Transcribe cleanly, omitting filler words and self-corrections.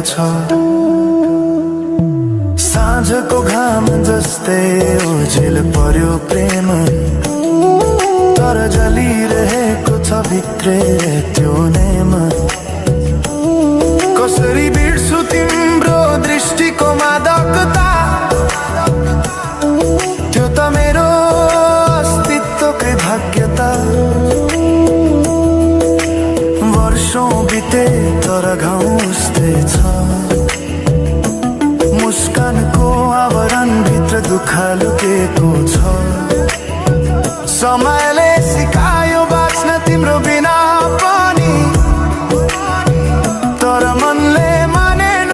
छ। साँझको घाम जस्तै ओझेल पर्यो प्रेम, तर जलिरहेको छ भित्रै त्यो नेम। कसरी बिर्छु